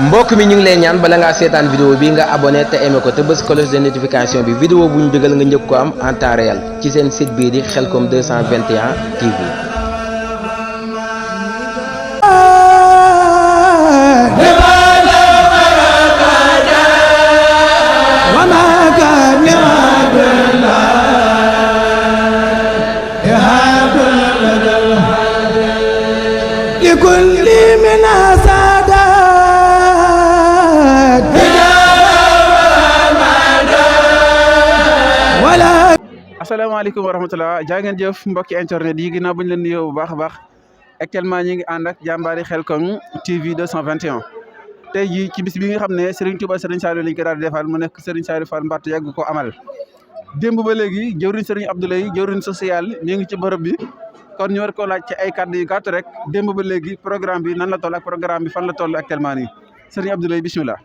mbokk mi ñu ngi lay ñaan bala ngaa seetaan vidéo bi nga abonné te aimé ko te bës cloche de notification bi vidéo bu ñu dugal nga njëkk ko am en temps réel ci seen site bii di Khelcom 221 TV. asalaamaaleykum wa rahmatulah jaa ngeen jëf mbokki internet yi ginnaaw bañ leen nuyoo bu baax a baax actuellement ñi ngi ànd ak jàmbaari Khelcom TV 221 tey jii ci bis bi nga xam ne Serigne Touba Serigne Saliou lañ ko daal di defal mu nekk Serigne Saliou Fall Mbacké yàgg ko amal démb ba léegi jëwriñ Serigne Abdoulaye jëwriñ social ñu ngi ci bërëb bi kon ñu war ko laaj ci ay kàddu yu gàtt rek démb ba léegi programme bi nan la toll ak programme bi fan la toll actuellement nii Serigne Abdoulaye bismillah.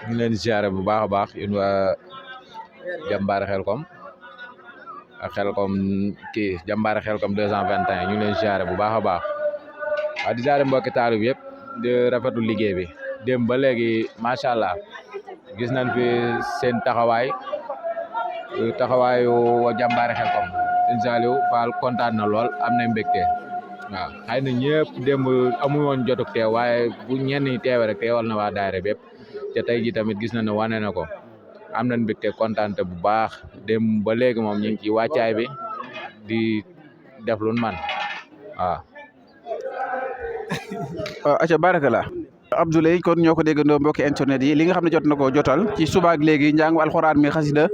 ñu leen ziare bu baax a baax yéen waa jàmbaari Khelcom ak Khelcom kii jàmbaari Khelcom 221 ñu leen ziare bu baax a baax waaw di ziare mbokki taalu bi yëpp di rafetlu liggéey bi démb ba léegi macha allah gis nañ fi seen taxawaayu jàmbaari Khelcom Serigne Saliou Fall kontaan na lool am na mbégte waaw xëy na ñëpp démb amu woon jotuk teew waaye bu ñenn ñi teewe rek teewal na waa daayira bépp te tey ji tamit gis na ne wane na ko am nañ mbégte kontaan bu baax démb ba léegi moom ñu ngi ci wàccaay bi di def lu man waaw. aca barakallah Abdoulaye kon ñoo ko déggandoo mbokki internet yi li nga xam ne jot na ko jotal ci subaak léegi njàngu alxuraan mi xasida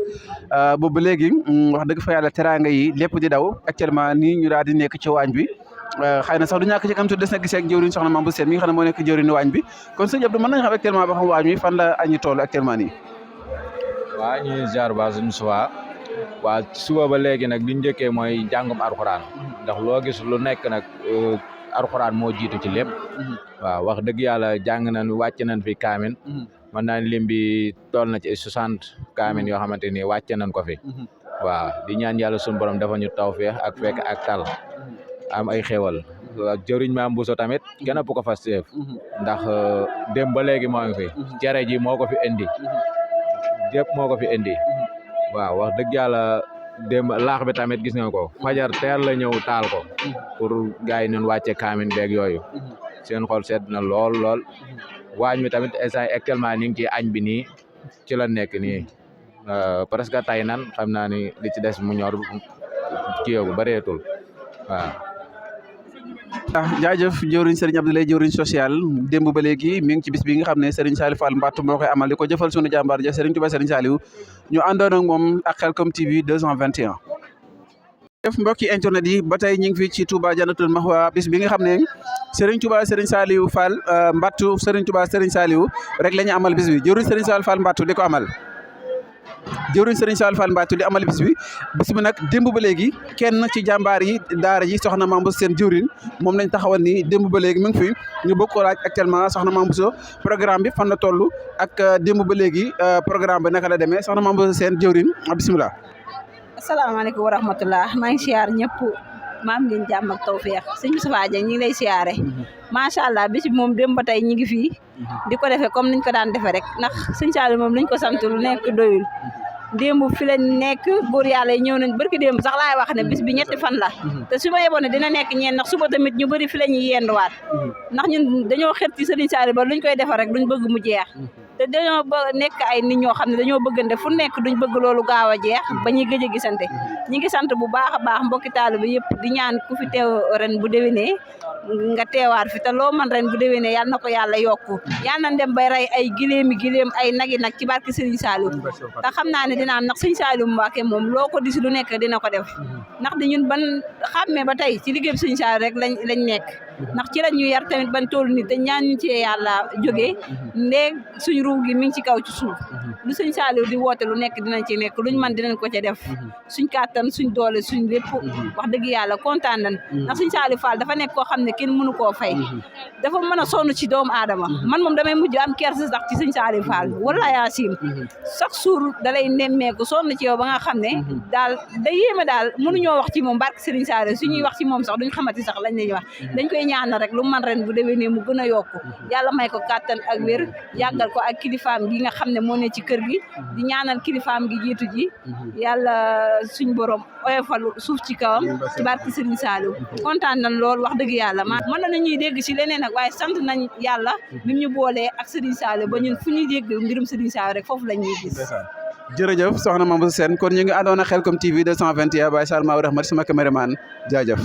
boobu ba léegi wax dëgg fa yàlla teraanga yi lépp di daw actuellement nii ñu daal di nekk ci waañ bi xëy na sax du ñàkk ci am tuuti des na gisee ak jëwriñ soxna Mame Bousso Sène mi nga xam ne moo nekk jëwriñu waañ bi kon sëñ Abdou mën nañu xam actuellement ba xam waañ wi fan la añi toll actuellement nii. waaw ñu ziar ba suñu suba waaw suba ba léegi nag li ñu njëkkee mooy jàngum alxuraan ndax loo gis lu nekk nag alxuraan moo jiitu ci lépp waaw wax dëgg yàlla jàng nañ wàcc nañ fi kaamin mën naa lim bi toll na ci 60 kaamin yoo xamante ni wàcc nañ ko fi waaw di ñaan yàlla suñu borom dafa ñu tawfeex ak fekk ak tal am ay xéwal jëriñ Mame Bousso tamit kenn ëpp ko fas teef ndax dem ba léegi moo ngi fi cere ji moo ko fi indi yëpp moo ko fi indi waaw wax dëgg yàlla démb laax bi tamit gis nga ko fajar teel la ñëw taal ko pour gars yi ñun wàcce kaamin beeg yooyu seen xol sedd na lool waañ mi tamit instant actuellement ni ngi ci añ bi nii ci la nekk nii presque tay nan xam naa ni li ci des mu ñor kii yoogu bareetul waaw. jaajëf jëwriñ Serigne Abdoulaye jëwriñ social démb ba léegi mi ngi ci bis bi nga xam ne Serigne Saliou Fall Mbacké moo koy amal di ko jëfal sunu jàmbaar ja Serigne Touba Serigne Saliou ñu àndoon ak moom ak Khelcom TV 221. jëf mbokki internet yi ba tey ñu ngi fi ci Touba Jannatul Mahwa bis bi nga xam ne Serigne Touba Serigne Saliou Fall Mbacké Serigne Touba Serigne Saliou rek la ñu amal bis bi jëwriñ Serigne Saliou Fall Mbacké di ko amal. jëwriñ Serigne Saliou Fall Mbacké di amal bis bi nag démb ba léegi kenn ci jàmbaar yi daara ji soxna Mame Bousso Sène jëwriñ moom lañ taxawal nii démb ba léegi mu ngi fi ñu bokk ko laaj actuellement soxna Mame Bousso programme bi fan la toll ak démb ba léegi programme bi naka la demee soxna Mame Bousso Sène jëwriñ bisimilah. asalaamaaleykum wa rahmatulah maa ngi siyaar ñëpp maam ngeen jàmm ak tawfeex sëñ Moustapha Dieng ñi ngi lay siyaare macha allah bis bi moom démb ba tey ñi ngi fii di ko defee comme niñ ko daan defee rek ndax sëñ Saliou moom liñ ko sant lu nekk doyul démb fi lañ nekk góor yàlla yi ñëw nañ barki démb sax laay wax ne bis bi ñetti fan la te su ma yeboon ne dina nekk ñeen ndax suba tamit ñu bëri fi la ñuy yenduwaat ndax ñun dañoo xër ci Serigne Saliou ba luñ koy defar rek duñ bëgg mu jeex te dañoo nekk ay nit ñoo xam ne dañoo bëggante fu nekk duñ bëgg loolu gaaw a jeex ba ñuy gëj a gisante ñi ngi sant bu baax a baax mbokki taalibe bi yëpp di ñaan ku fi teew ren bu déwénee nga teewaat fi te loo man ren bu déwénee yàlla na ko yàlla yokku yàlla na dem bay rey ay giléem ay nagi nag ci barke Serigne Saliou te xam naa ne dinaa ndax Serigne Saliou Mbacké moom loo ko dis lu nekk dina ko def ndax di ñun ban xàmmee ba tey ci liggéey Serigne Saliou rek lañ nekk ndax ci la ñu yar tamit ban toll nit te ñaan ñu ci yàlla jógee ndee suñu ruux gi mi ngi ci kaw ci suuf lu Serigne Saliou di woote lu nekk dinañ ci nekk luñ mën dinañ ko ca def suñ kàttan suñ doole suñ lépp wax dëgg yàlla kontaan nañ ndax Serigne Saliou Fall dafa nekk koo xam ne kenn mënu koo fay dafa mën a sonn ci doomu aadama man moom damay mujj am kersa sax ci Serigne Saliou Fall wala yaasim chaque jour da lay nemmeeku sonn ci yow ba nga xam ne daal da yéeme daal mënuñoo wax ci moom barke Serigne Saliou suñuy wax ci moom sax duñ xamati sax lañ lañuy wax dañ koy ñaanal rek lu man ren bu déwénee mu gën a yokku yàlla may ko kàttan ak wér yàggal ko ak kilifaam gi nga xam ne moo ne ci kër gi di ñaanal kilifaam gi jiitu ji yàlla suñ borom oyofal suuf ci kawam ci barki Serigne Saliou kontaan nañ lool wax dëgg yàlla mën na ñuy dégg ci leneen ak waaye sant nañ yàlla bi ñu boolee ak Serigne Saliou ba ñun fu ñuy dégg mbirum Serigne Saliou rek foofu la ñuy gis. jërëjëf soxna Mame Sène kon ñu ngi àndoon ak Khelcom TV 221 Baye Salma Rahmat sama caméraman jaajëf.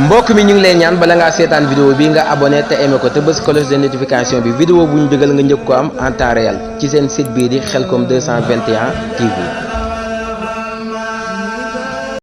mbokk mi ñu ngi lay ñaan bala ngaa seetaan vidéo bi nga abonné te aimé ko te bës cloche de notification bi vidéo bu ñu dugal nga njëkk ko am en temps réel ci seen site bii di Khelcom 221 TV.